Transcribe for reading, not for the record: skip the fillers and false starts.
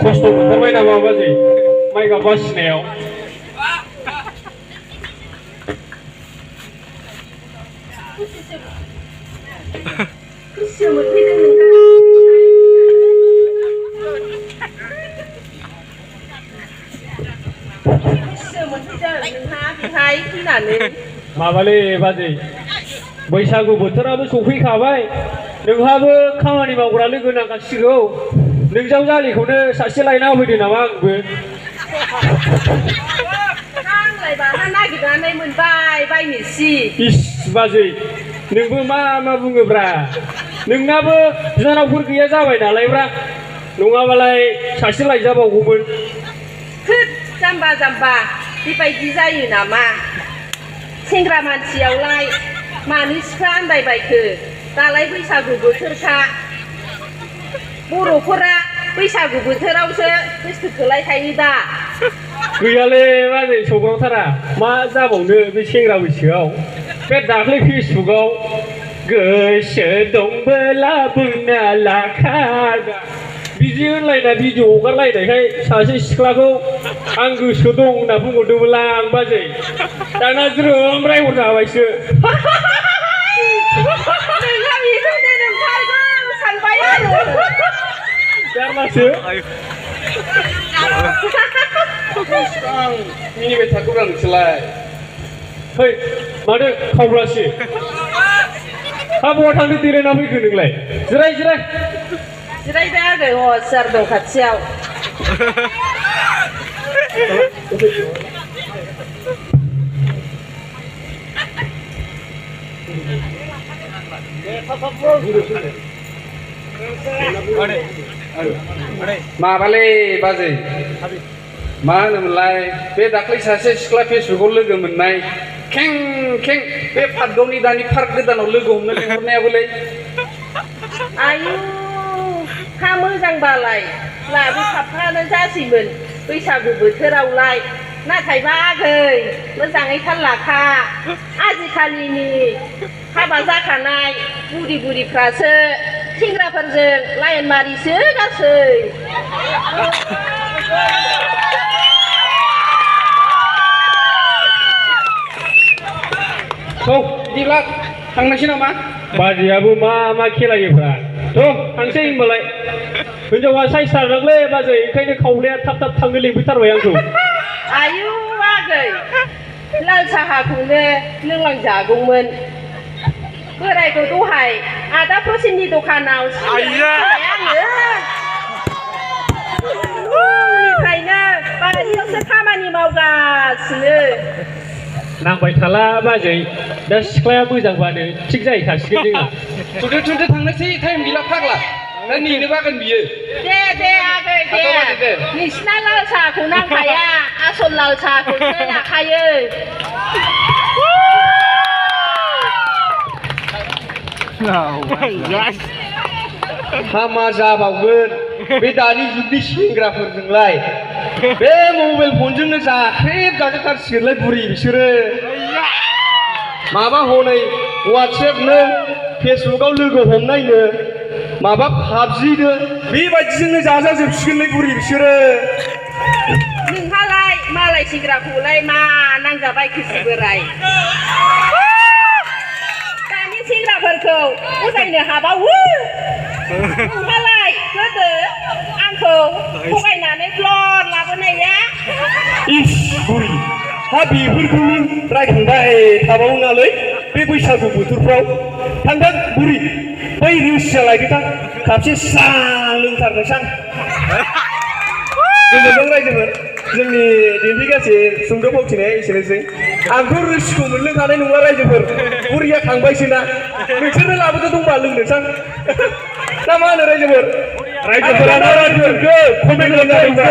खस्थ' मोनथारबाय नामा बाजै माइ गाब बासिनायाव खुसियाव मोनफैदों नोंहा बेहाय फैनानै माबालै बाजै बैसागु बोथोराबो सफैखाबाय नोंहाबो खामानि मावग्रा लोगो नांखासिगौ नोंजाव जालिखौनो सासे लायना होफैदो नामा आंबो आंलाय बाहा नागिरनानै मोनबाय बायनोसि इस बाजै नोंबो मा बुङोब्रा नोंनाबो बिनानावफोर गैया जाबाय नालायब्रा नङाबालाय सासे लायजाबावगौमोन थोद जाम्बा जाम्बा बेबायदि जायो नामा सेंग्रा मानसियावलाय मानो सिख्ला आन्दायबायखो दालाय बैसागु बोथोरखा बर'फोरा बैसागु बोथोरावसो गोसथोथोलायखायो दा गैयालै बाजै सौग्रावथारा मा जाबावनो बे सेंग्रा बैसोआव बे दाख्लै फेसबुकआव गोसो दंबोला बुंना लाखागा बिदि होनलायना भिडिअ हगारलायनायखाय सासे सिख्लाखौ आं गोसो दं होनना बुंहरदोंमोनलां आं बाजै दाना ज्रोम रायहर जाबायसो नोंहा बेखौनो नंथारगौ सानबाय आरो जारलासो आं मिनिबाय थाखोब्रा नोंसोरलाय है माथो खावब्लासो हा बहा थांनो देलायना फैखो नोंलाय जिराय जिराय जिरायदो आगै हसियार दं खाथियाव माबालै बाजै मा होनोमोनलाय बे दाख्लै सासे सिख्ला फेसबुकआव लोगो मोननाय खें खें बे पाटगावनि दानि पार्क गोदानाव लोगो हमनो लेंहरनायाबोलै आयु हा मोजांबालाय लाबोफाफ्रानो जासैमोन बैसागु बोथोरावलाय नाथायबा आगै मोजाङै थाल लाखा आजिखालिनि हाबा जाखानाय बुरि बुरिफ्रासो सेंग्राफोरजों लाइन मारिसो गासै बिदिब्ला थांनोसै नामा बाजैयाबो मा खेलायोब्रा थ' थांसै होनबालाय हिनजावा साइसथारदांलै बाजै ओंखायनो खावलाया थाब थांनो लिंफैथारबाय आंखौ आयु आगै लाल साहाखौनो लोंलांजागौमोन बोरायखौ दहाय आदा प्रसिननि दखानाव फुंनिफ्रायनो बारियावसो खामानि मावगासिनो नांबाय थाला बाजै दा सिख्लाया मोजांबानो थिग जाहैखासिगोन जोंहा थुदो थांनोसै टाइम गैला फाग्ला दा नेनो बागोन बियो दे आगै दे नोंसिना लाल साहाखौ नांखाया आसल लाल साहाखौसो लाखायो हामा जाबावगोन बे दानि जुगनि सेंग्राफोरजोंलाय बे मबाइल फनजोंनो जाख्रेब जाजोबथारसिगोनलाय बुरि बिसोरो माबा हनै वाट्सएपनो फेसबुकआव लोगो हमनायनो माबा पाबजिनो बेबायदिजोंनो जाजाजोबसिगोनलाय बुरि बिसोरो नोंहालाय मालाय सेंग्राखौलाय मा नांजाबाय गोसो बोराय दानि सेंग्राफोरखौ बुजायनो हाबावो नोंहालाय गोदो आंखौ थगायनानै ब्लद लाबोनाया इस बुरि हा बेफोरखौनो रायखांबाय थाबावो नालाय बे बैसागु बोथोरफ्राव थांगोन बुरि बै रुसिया लायदोंथां खापसे स्रां लोंथारनोसां गोजोनदों रायजोफोर जोंनि दिन्थिगासे सुंद' फावथिनाया एसेनोसै आंथ' रोसिखौ मोनलोंखानाय नंला रायजोफोर बुरिया थांबायसोना नोंसोरनो लाबोदो दंबा लोंनोसां ना मा होनो रायजोफोर रायजोफोरा कमेन्ट खालामदो